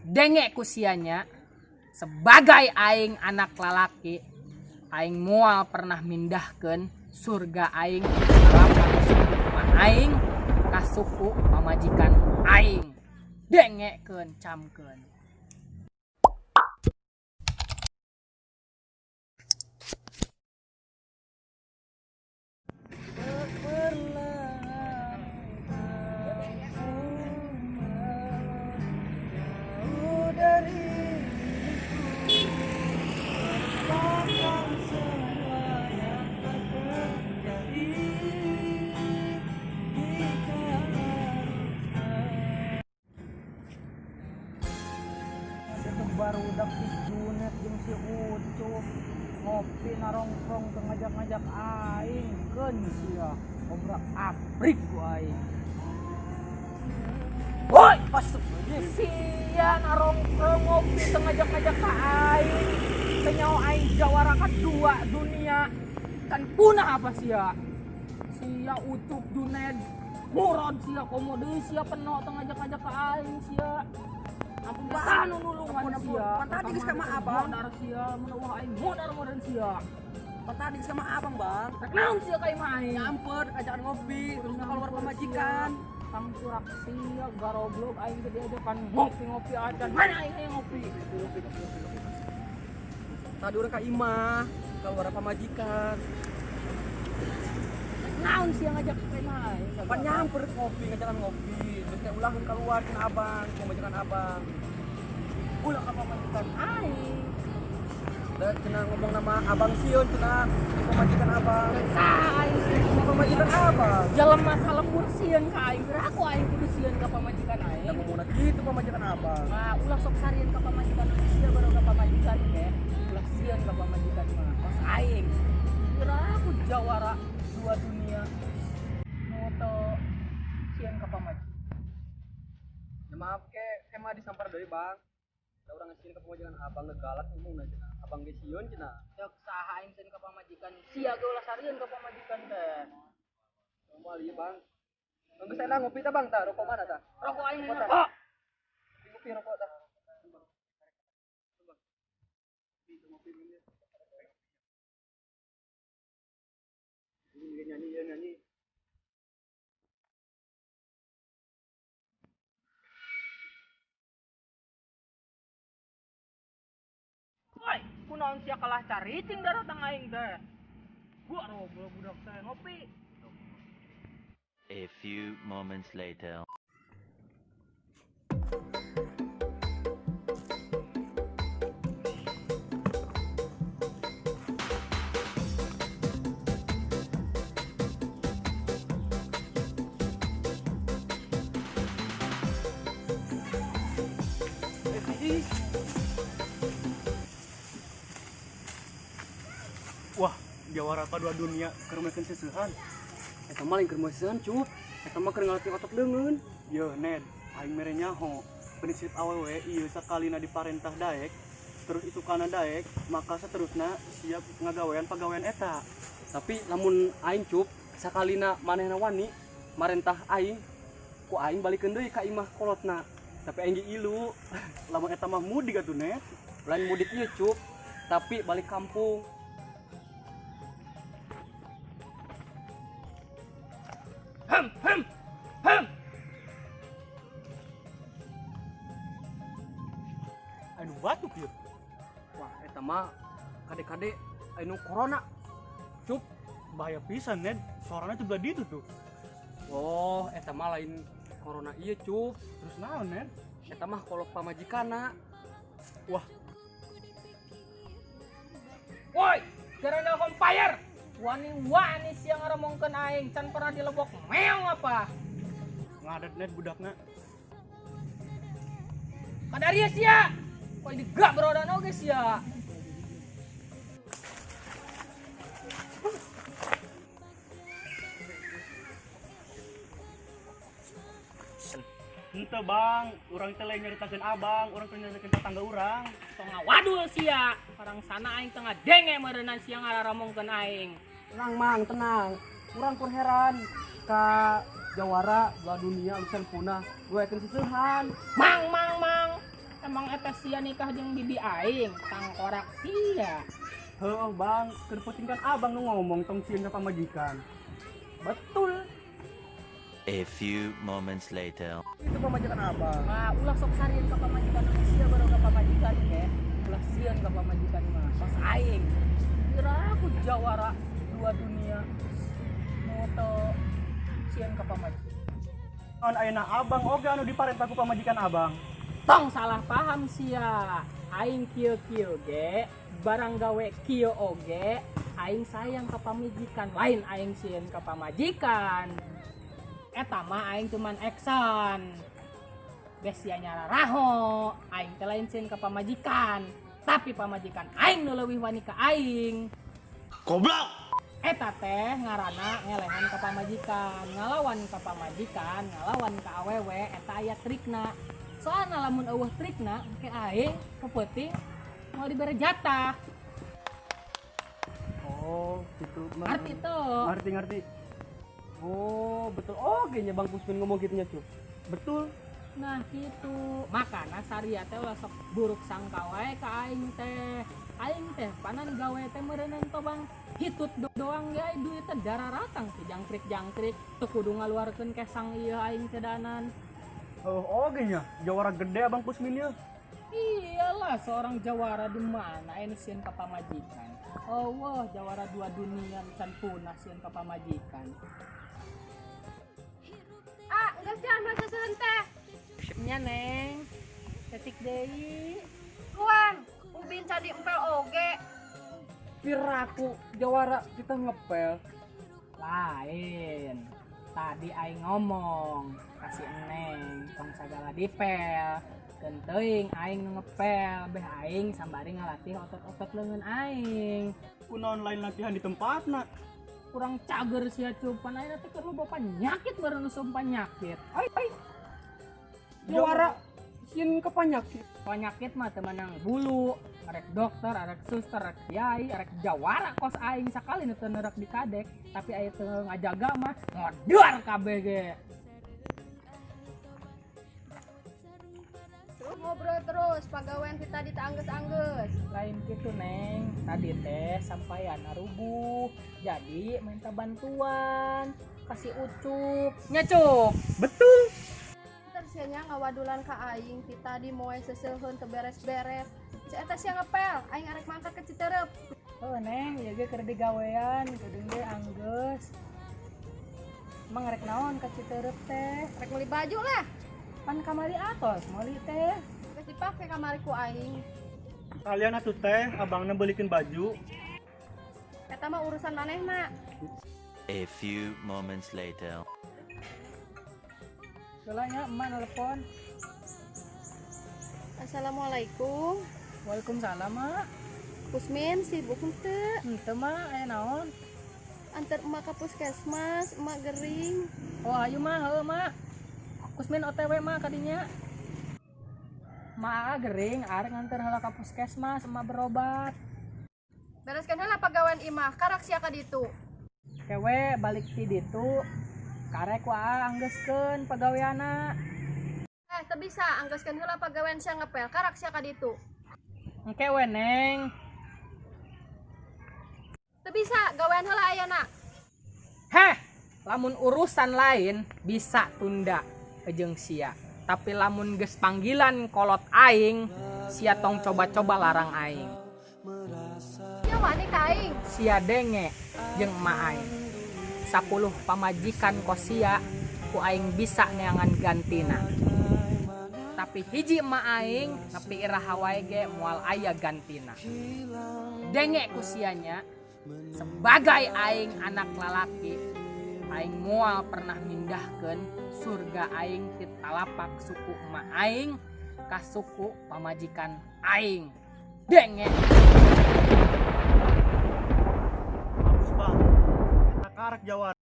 Denge ku sia nya, sebagai aing anak lalaki, aing moal pernah mindahkeun surga aing lapang suku mah aing ka suku pamajikan aing. Dengekeun camkeun. Barudak si Junet jeung si Ucup ngopi narongkrong teu ngajak-ngajak aing keun sia obrak abrik ku aing. Woi, sia narongkrong ngopi teu ngajak-ngajak ka aing. Teu nyaho aing jawara kadua dunia. Kan punah apa sia? Sia Ucup Junet murod sia komo deui sia peno teu ngajak-ngajak ka aing sia. Ampun, Bang, nu nulungan Ampun, ampun. sia. Pan tadi geus ka mah abang. Modar sia, mun eueuh aing modar modar sia. Pan tadi geus ka mah abang, Bang. Rek naon sia ka imah aing? Nyamper ajakan ngopi, terus keluar pamajikan. Tangkurak sia garoblok aing teh diajakan ngopi-ngopi acan. Mana aing hayang ngopi? Tadi urang ka imah, keluar pamajikan. Rek naon sia ngajak ka imah aing? Pan nyamper ngopi, ngajakan ngopi. Terus teh ulah keluar cenah abang, pamajikan abang. Ulah ka pamajikan aing. Da cenah ngomong nama abang sieun cenah pamajikan abang. Saha aing sieun Pamajikan abang. Jelema salembur sieun ka aing, geura aku aing kudu sieun ka pamajikan aing. Da ngomongna kitu pamajikan abang. Nah, ulah sok sarieun ka pamajikan aing sia baru ka pamajikan ge. Ulah sieun ka pamajikan mah kos aing. Geura aku jawara dua dunia. Nu teu sieun ka pamajikan. Ya maaf ke, ke mah disampar deui, Bang. Da urang sieun ka pamajikan abang ngegalak ngomongna cenah. Abang ge sieun cenah. Cek saha aing sieun ka pamajikan? Sia ge ulah sarieun ka pamajikan teh. Moal ieu, Bang. Geus enak ngopi tah, Bang, tah rokok mana tah? Rokok aing Rokok, tah. rokok. Ngopi rokok tah. Ini nyanyi, ya nyanyi. Woi, kunaon sia kalah caricing daratang aing teh. Gua roblok budak teh ngopi. A few moments later. Wah, jawara kadua dunia keur meulkeun seuseuhan. Eta mah lain keur meuseuhan, Cup. Eta mah keur ngalatih otot leungeun. Yeuh, Ned, aing mere nyaho. Prinsip awewe ieu sakalina diparentah daek, terus isukana daek, maka seterusna siap ngagawean pagawean eta. Tapi lamun aing, Cup, sakalina manehna wani marentah aing, ku aing balikeun deui ka imah kolotna. Tapi aing ge ilu. Lamun eta mah mudik atuh, Ned. Lain mudik ieu, Cup, tapi balik kampung. Hem, hem, hem. Anu batuk ieu. Wah, eta mah kade-kade anu corona. Cup, bahaya pisan, Ned. Suaranya tuh belah ditu tuh. Oh, eta mah lain corona ieu, Cup. Terus naon, Ned? Eta mah kolok pamajikana. Wah. Woi, gara-gara fire. Wani-wani sia ngaromongkeun aing, can pernah dilebok meong apa? Ngadet, Ned, budakna. Kadaria sia. Kok ini gak berodan oge sia. Henteu, Bang, urang teh lain nyaritakeun abang, urang teh nyaritakeun tetangga urang. Tong ngawadul sia, parang sana aing teu ngadenge meureunnan sia ngararomongkeun aing. Tenang, Mang, tenang. Urang pun heran ka jawara dua dunia urusan punah, duekeun seseuhan. Mang, mang, mang. Emang Emang eta sia nikah jeung bibi aing, tangkorak sia. Heuh bang, keur penting kan abang nu ngomong tong sieun ka pamajikan. Betul. A few moments later. Itu pamajikan abang. Nah, ulah sok sarieun ka pamajikan anu sia baru ka pamajikan ge. Ulah sieun ka pamajikan mah. Tos aing. Kira aku jawara dua dunia. Nu teu sieun ka pamajikan. Naon ayeuna abang oge anu diparentah ku pamajikan abang. Tong salah paham sia. Aing kieu-kieu ge, barang gawe kieu oge, aing sayang ka pamajikan, lain aing sieun ka pamajikan. Eta mah aing cuman action. Geus sia nyararaho, aing teh lain sieun ka pamajikan, tapi pamajikan aing nu leuwih wani ka aing. Goblok. Eta teh ngaranna ngelehan ka pamajikan, ngalawan ka pamajikan, ngalawan ka awewe, eta aya trikna. Soalna lamun euweuh trikna, engke aing kepeuting moal dibere jatah. Oh, gitu. Ngerti tuh. Ngerti ngerti. Oh, betul. Oh, kayaknya Bang Kusmin ngomong gitunya, Cup. Betul. Nah gitu. Makana saria teh ulah sok buruk sangka wae ka aing teh. Aing teh panan gawe teh meureunan tobang hitut doang ge ai duit teh dararatang teh jangkrik-jangkrik teu kudu ngaluarkeun kesang ieu aing teh danan. Oh, oge nya, jawara gede abang Kusmin ya. Iyalah, seorang jawara di mana ini sieun ka pamajikan. Oh wah, jawara dua dunia can punah sieun ka pamajikan. Ah, geus jangan bahasa seuheun teh. Nya neng, detik deui. Luan, ubin can diempel oge. Piraku jawara kita ngepel. Lain. Tadi aing ngomong kasih neng tong sagala dipel. Keun teuing aing nu ngepel, beh aing sambari ngalatih otot-otot leungeun aing. Kunaon lain latihan di tempatna. Kurang cager sia cupan aing teh keur loba penyakit baru nu penyakit. Ai ai. Jawara sieun ka penyakit. Penyakit mah teu meunang bulu, arek dokter, arek suster, arek kiai, arek jawara kos aing sakali nu teu neurak dikadek, tapi aya teu ngajaga mah ngodar kabeh ge. Terus ngobrol terus, pagawean kita tadi teu anggeus-anggeus. Lain gitu neng, tadi teh sampaian rubuh, jadi minta bantuan, kasih Ucup, nyacup. Betul. Ntar sia nya ngawadulan ka aing ti tadi moe seseuheun teu beres-beres. Si eta sia ngepel, aing arek mangkat ke Citerep. Oh neng, ieu ge keur digawean, kudu ge anggeus. Emang arek naon ka Citerep teh? Arek meuli baju lah. Pan kamari atos meuli teh. Geus dipake kamari ku aing. Kalian atuh teh abangna belikeun baju. Eta mah urusan manehna. A few moments later. Heula nya emak nelpon. Assalamualaikum. Waalaikumsalam, Mak. Kusmin sibuk henteu? Henteu, Mak, aya naon? Antar emak ka puskesmas, emak gering. Oh, ayo mah, heuh, Mak. Kusmin OTW mah kadinya. Mak gering, arek nganter heula ka puskesmas, emak berobat. Bereskeun heula pagawean imah, karak sia ka ditu. Kewe balik ti ditu, karek ku aa anggeuskeun pagaweanna. Teu bisa anggeuskeun heula pagawean sia ngepel, karak sia ka ditu. Engke we, Neng. Teu bisa, gawean heula ayeuna. Heh, lamun urusan lain bisa tunda jeung sia. Tapi lamun geus panggilan kolot aing, sia tong coba-coba larang aing. Sia wani ka aing. Sia denge jeung emak aing. 10 pamajikan kos sia ku aing bisa neangan gantina. Tapi hiji emak aing nepi iraha wae ge moal aya gantina. Denge ku sianya sebagai aing anak lalaki, aing moal pernah mindahkeun surga aing ti talapak suku emak aing ka suku pamajikan aing. Denge. Bagus bang. Eta karak jawara.